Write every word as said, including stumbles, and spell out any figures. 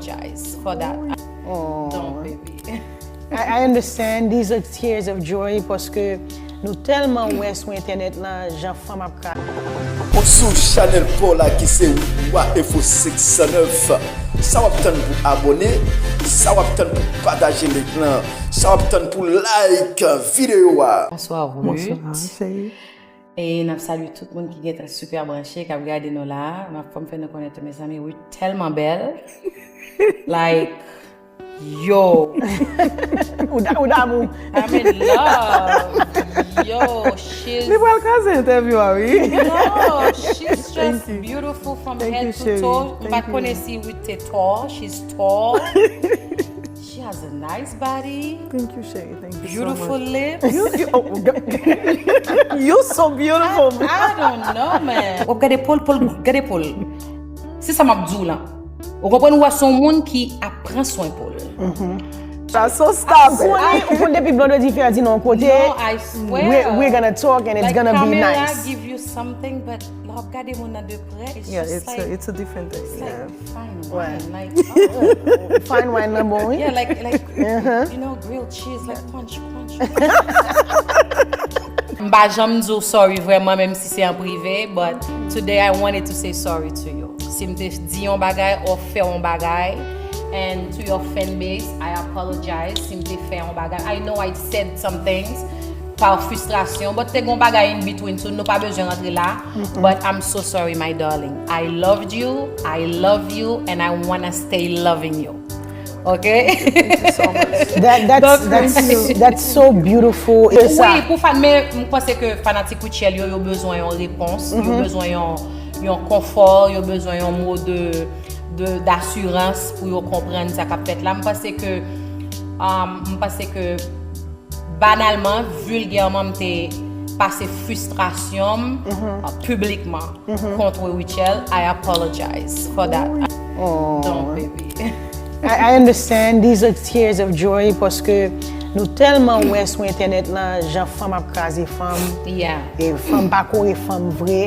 apologize for that. Don't, baby. I, I understand. These are tears of joy paske nou tèlman wè sou entènèt lan jan fanm ap kraze. Ou sou chanèl pa w la ki se Wa Info senk san nèf. Sa w ap tann pou abòne? Sa w ap tann pou pataje link lan? Sa w ap tann pou like videyo a? Bonsoir Ruth. Bonsoir, chérie. E n ap salye tout moun ki gentan super branche, k ap gade nou la. M ap fè m fè nou konnen tou, mezanmi, Ruth tèlman bèl. Like, yo. Ou da- ou damou. I'm in love. Yo, she's. Li pral kraze entèvyou a, wi. No, she's just you. Beautiful from Thank head you, to chérie. toe. M Thank pa t you. Konnen si Ruth te tall. She's tall. She has a nice body. Thank you, chérie. Thank you Beautiful so much. Lips. You, you, oh, g- you so beautiful. I don't know, man. W ap gade Paul, Paul, gade Paul. Se sa m ap di w lan. Ou konprann, ou wè se yon moun ki ap pran swen Paul. That's so stop it. Ou konnen depi Blondedy fè a di nan yon kote, No, I swear. we're, we're gonna talk and it's Like, gonna be Pamela nice. Give you something, but lè w ap gade moun nan de près, it's Yeah, just it's like, a, it's a different thing. it's like Yeah. fine Ouais. wine, like, oh, Fine wine nan bon, wi. Yeah, like, like, Uh-huh. you know, grilled cheese, like, punch, punch. M pa janm di w sorry vrèman, menm si se an prive, but today I wanted to say sorry to you. Si m te di yon bagay or fè yon bagay, and to your fan base, I apologize si m te fè yon bagay. I know I said some things par frustration, but te gon bagay in between too, nou pa bezwen rantre la, but I'm so sorry, my darling. I loved you, I love you, and I wanna stay loving you. Ok? That, that's, that's, that's so beautiful. Se sa. Wi, pou fan, men m panse ke fanatik Rutshelle yo, yo bezwen yon repons, yo bezwen yon, yon konfò, yo bezwen yon mo de, de, d'assurance pou yo konprann sa k ap fèt la. M panse ke, um, m panse ke banalman, vulgèman, m te pase fristrasyon m uh, piblikman contre Rutshelle. I apologize for that. Don't, baby. I, I understand. These are tears of joy paske nou tèlman wè sou entènèt lan jan fanm ap kraze fanm. Yeah. E fanm pa kore fanm vre.